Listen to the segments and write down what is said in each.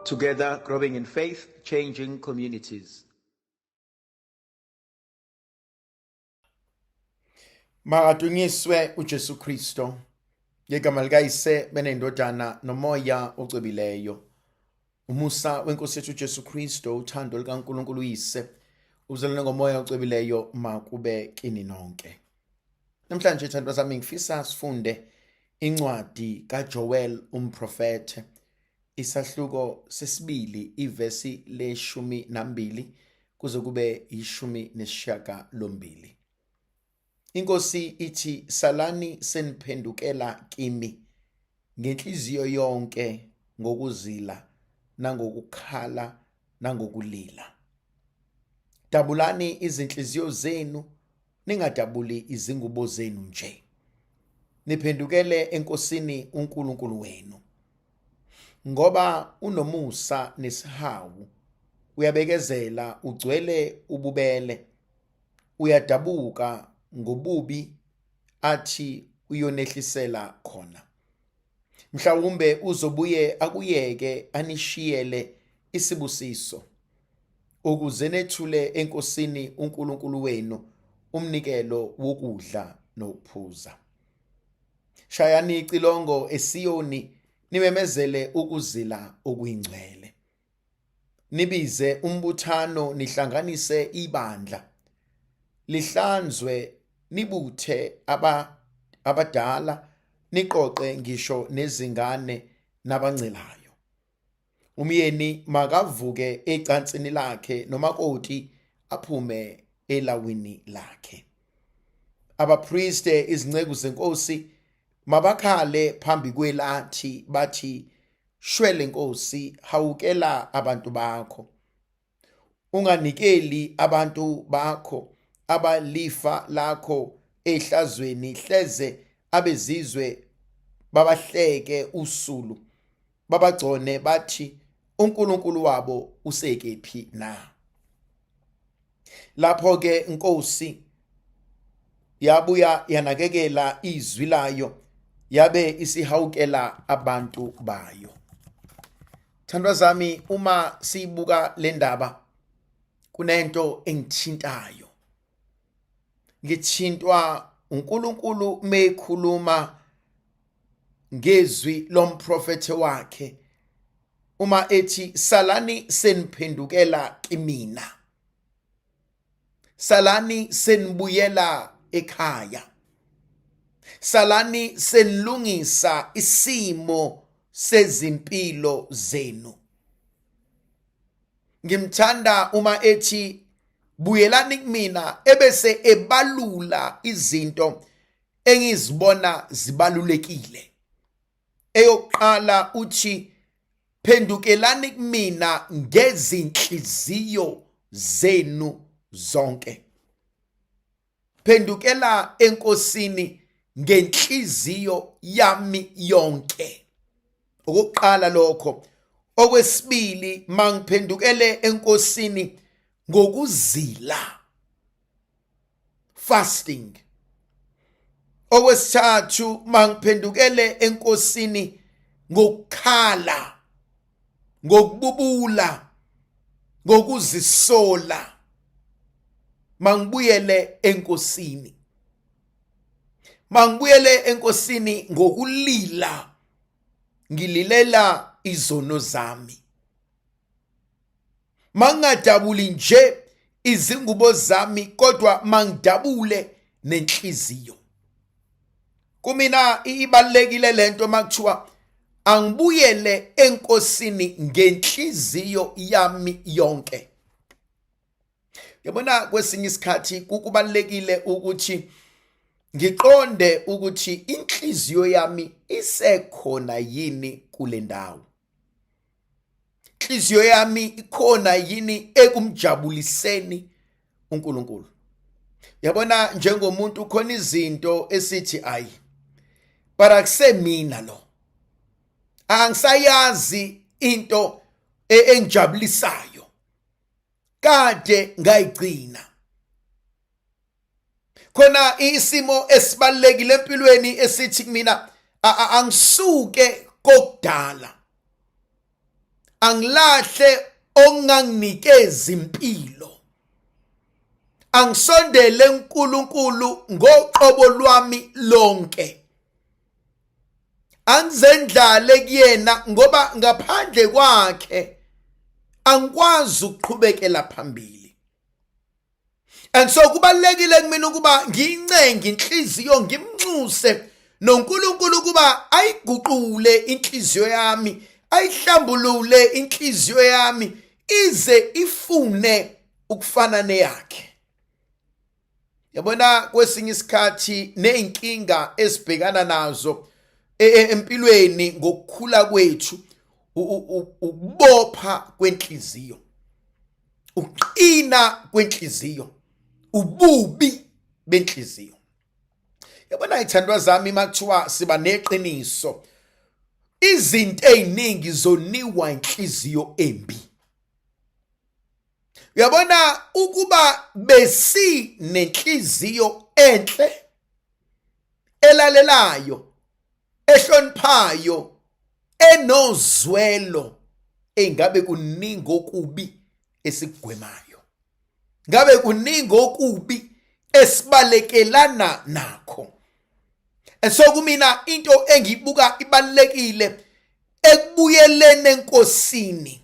Together, growing in faith, changing communities. Makadunyiswe uJesu Kristo ngegama likaYise benendodana nomoya ocwebileyo. Umusa wenkosi yethu uJesu Kristo, uthando likaNkulunkulu uYise, ubuzalwane ngomoya ocwebileyo makube kini nonke. Namhlanje thandwa sami ngifisa sifunde incwadi kaJoel umprofethe isahluko sesibili ivesi leshumi nambili kuze kube ishumi nesishiyagalombili. Inkosi ithi salani seniphendukela kimi ngenhliziyo yonke ngokuzila nangokukhala nangokulila. Dabulani izinhliziyo zenu ningadabuli izingubo zenu nje. Niphendukele eNkosini uNkulunkulu wenu. Ngoba unomusa nesihawu, uyabekezela, ugcwele ububele, uyadabuka ngobubi athi uyonehlisela khona. Mhlawumbe uzobuye akuyeke anishiyele isibusiso ukuze nethule eNkosini uNkulunkulu wenu umnikelo wokudla nokuphuza. Shayani icilongo eSiyoni nimemezele ukuzila okuyingcwele. Nibize umbuthano nihlanganise ibandla lihlanzwe nibuthe abadala niqoqe ngisho nezingane nabancelayo. Umyeni makavuke ecansini lakhe nomakoti aphume elawini lakhe. Abapriste izinceku zenkosi mabakhale phambi kwelathi bathi shwele nkosi hawukela abantu bakho. Unganikeli abantu bakho abalifa lakho ehlazweni hleze abezizwe babahleke usulu babagcone bathi uNkulunkulu wabo usekephi na. Lapho ke inkosi yabuya yanakekela izwi layo yabe isihawukela abantu bayo. Thandwa zami uma siyibuka le ndaba kunento engithintayo. Ngithintwa uNkulunkulu mekhuluma ngezwi lomprofethe wakhe uma ethi salani seniphendukela kimina. Salani senibuyela ekhaya. Salani senilungisa isimo sezimpilo zenu. Ngimthanda uma ethi buyelani kumina ebese ebalula izinto engizibona zibalulekile. Eyokuqala uthi phendukelani kumina ngezinhliziyo zenu zonke. Phendukela eNkosini ngenhliziyo yami yonke. Okokuqala lokho. Okwesibili mangiphendukele eNkosini ngokuzila. Fasting. Okwesithathu mangiphendukele eNkosini ngokukhala, ngokububula, ngokuzisola. Mangibuyele eNkosini. Mangibuyele eNkosini ngokulila. Ngililela izono zami. Mangingadabuli nje izingubo zami kodwa mangidabule nenhliziyo. Kumina ibalekile lento makuthiwa angibuyele eNkosini ngenhliziyo yami yonke. Yabona kwesinye isikhathi kukubalekile ukuthi ngiqonde ukuthi inhliziyo yami isekhona yini kule ndawo. Inhliziyo yami ikhona yini ekumjabuliseni uNkulunkulu. Yabona njengomuntu khona izinto esithi ayi but akusemina lo. Angisayazi into engijabulisayo. Kade ngayigcina. Khona isimo esibalekile empilweni esithi kumina angisuke kokudala. Angilahle okunganginikeza impilo. Angisondele uNkulunkulu ngoqobo lwami lonke. Angizendlale kuyena ngoba ngaphandle kwakhe angikwazi ukuqhubekela phambili. And so kubalekile kumina ukuba ngiyincenge inhliziyo, ngimnxuse noNkulunkulu ukuba ayiguqule inhliziyo yami, ayihlambulule inhliziyo yami ize ifune ukufana neyakhe. Yabona, kwesinye isikhathi nezinkinga esibhekana nazo empilweni ngokukhula kwethu, ukubopha kwenhliziyo, ukuqina kwenhliziyo, ububi benhliziyo. Yabona, ithandwa zami, makuthiwa siba neqiniso, izinto eziningi zoniwa inhliziyo embi. Uyabona, ukuba besi nenhliziyo enhle, elalelayo, ehloniphayo, enozwelo, engabe kuningi okubi esikugwemayo, ngabe kuningi okubi esibalekelana nakho. And so kumina into engiyibuka ibalulekile ekubuyeleni eNkosini,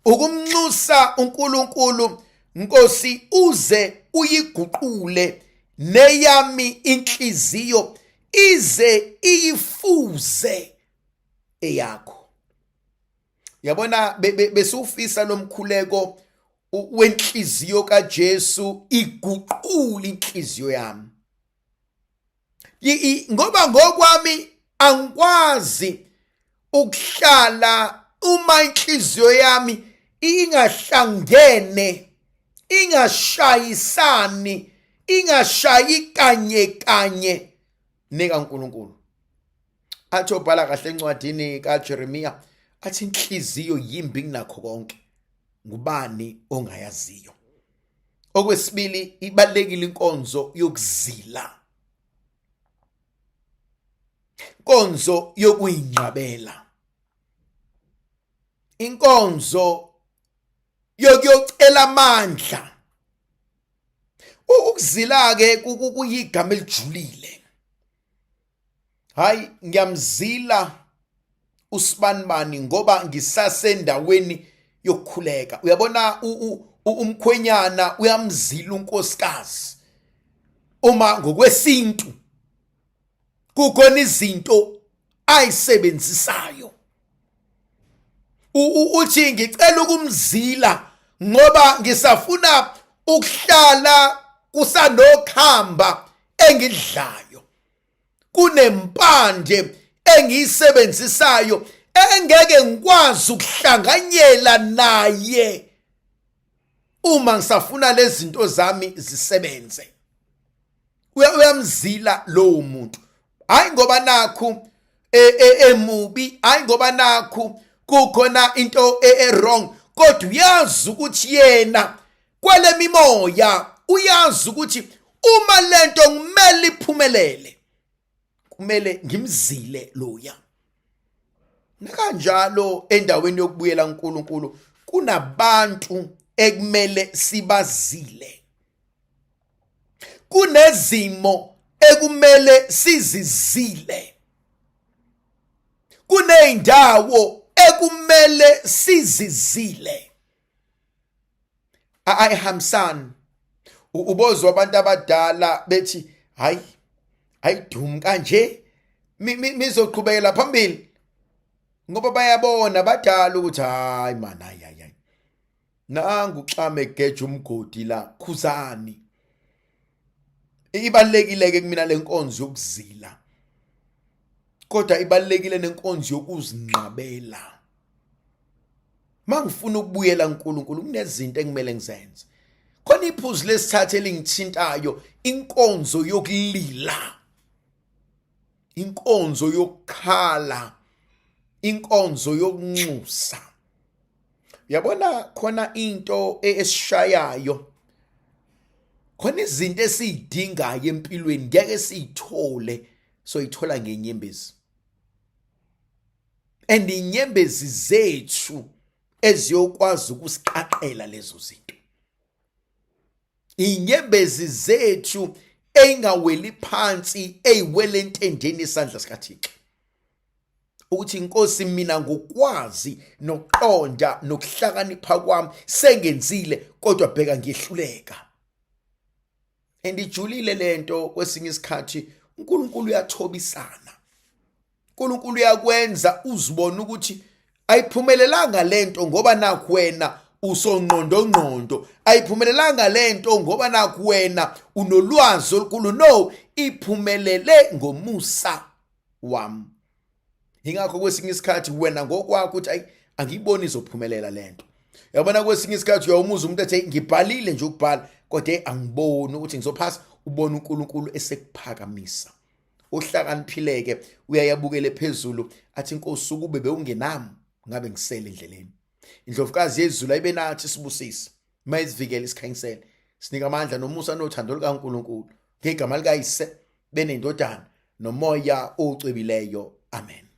ukumnxusa uNkulunkulu, Nkosi, uze uyiguqule neyami inhliziyo ize iyifuze eyakho. Yabona, besufisa lomkhuleko wenhliziyo kaJesu, iguqule inhliziyo yami, ngoba ngokwami angikwazi ukuhlala uma inhliziyo yami ingahlangene, ingashayisani, ingashayi kanye kanye nekaNkulunkulu. Athi obhala kahle encwadini kaJeremiya, athi inhliziyo yimbi kunakho konke, ngubani ongayaziyo? Okwesibili, ibalekile inkonzo yokuzila, inkonzo yokuyinqabela, inkonzo yokuyocela amandla. Ukuzila ke kuyigama elijulile. Hayi, ngiyamzila usibanibani ngoba ngisasendaweni yokukhuleka. Uyabona, umkhwenyana uyamzila unkosikazi uma ngokwesintu kukhona izinto ayisebenzisayo. Uthi ngicela ukumzila ngoba ngisafuna ukuhlala kusanokhamba engidlayo, kunempande engiyisebenzisayo engeke ngikwazi ukuhlanganyela naye uma ngisafuna lezi zinto zami zisebenze. Uyamzila lowo muntu, hayi ngoba nakhu emubi, hayi ngoba nakhu kukhona into e-wrong, kodwa uyazi ukuthi yena kwalemimoya uyazi ukuthi uma lento kumele iphumelele, kumele ngimzile loya. Nakanjalo endaweni yokubuyela uNkulunkulu kunabantu ekumele sibazile, kunezimo ekumele sizizile, kuneyindawo ekumele sizizile. Ayihambisani. Ubozwa abantu abadala bethi hayi, ayidumi kanje, mizoqhubekela phambili, ngoba bayabona badala ukuthi hayi man, hayi hayi hayi, nangu uxame geja umgodi la, khuzani. Ibalekile ke kumina lenkonzo yokuzila, kodwa ibalekile nenkonzo yokuzinqabela. Mangifuna ukubuyela kuNkulunkulu kunezinto ekumele ngizenze. Khona iphuzu lesithathu elingithintayo, inkonzo yokulila, inkonzo yokukhala, inkonzo yokunxusa. Uyabona, khona into esishayayo, khona izinto esiyidingayo empilweni ngeke siyithole, soyithola ngenyembezi, and inyembezi zethu Eziyokwazi ukusiqaqela lezo zinto. Inyembezi zethu eyingaweli phansi eyiwele entendeni yesandla sikaThixo. Ukuthi inkosi mina ngokwazi nokuqonda nokuhlakanipha kwami sengenzile, kodwa bheka ngiyehluleka. Andijulile lento. Kwesinye isikhathi uNkulunkulu uyathobisana, uNkulunkulu uyakwenza uzibone ukuthi ayiphumelelanga lento ngoba nakhu wena usongqondongqondo, ayiphumelelanga lento ngoba nakhu wena unolwazi olukhulu. No, iphumelele ngomusa wami. Ingakho kwesinye isikhathi wena ngokwakho ukuthi ayi, angiyiboni izophumelela lento. Yabona, kwesinye isikhathi uyawumuza umuntu ethi, "Ngibhalile nje ukubhala, kodwa angiboni ukuthi ngizophasa." Ubona uNkulunkulu esekuphakamisa. Ohlakaniphileke uyayabukele phezulu athi, "Inkosi, ukube bewungenami ngabe ngisele endleleni." Indlovukazi yezulu ayibe nathi, sibusise, mayisivikele, isikhanyisele, sinika amandla nomusa nothando lukaNkulunkulu, ngegama likaYise benendodana noMoya Ocwebileyo. Amen.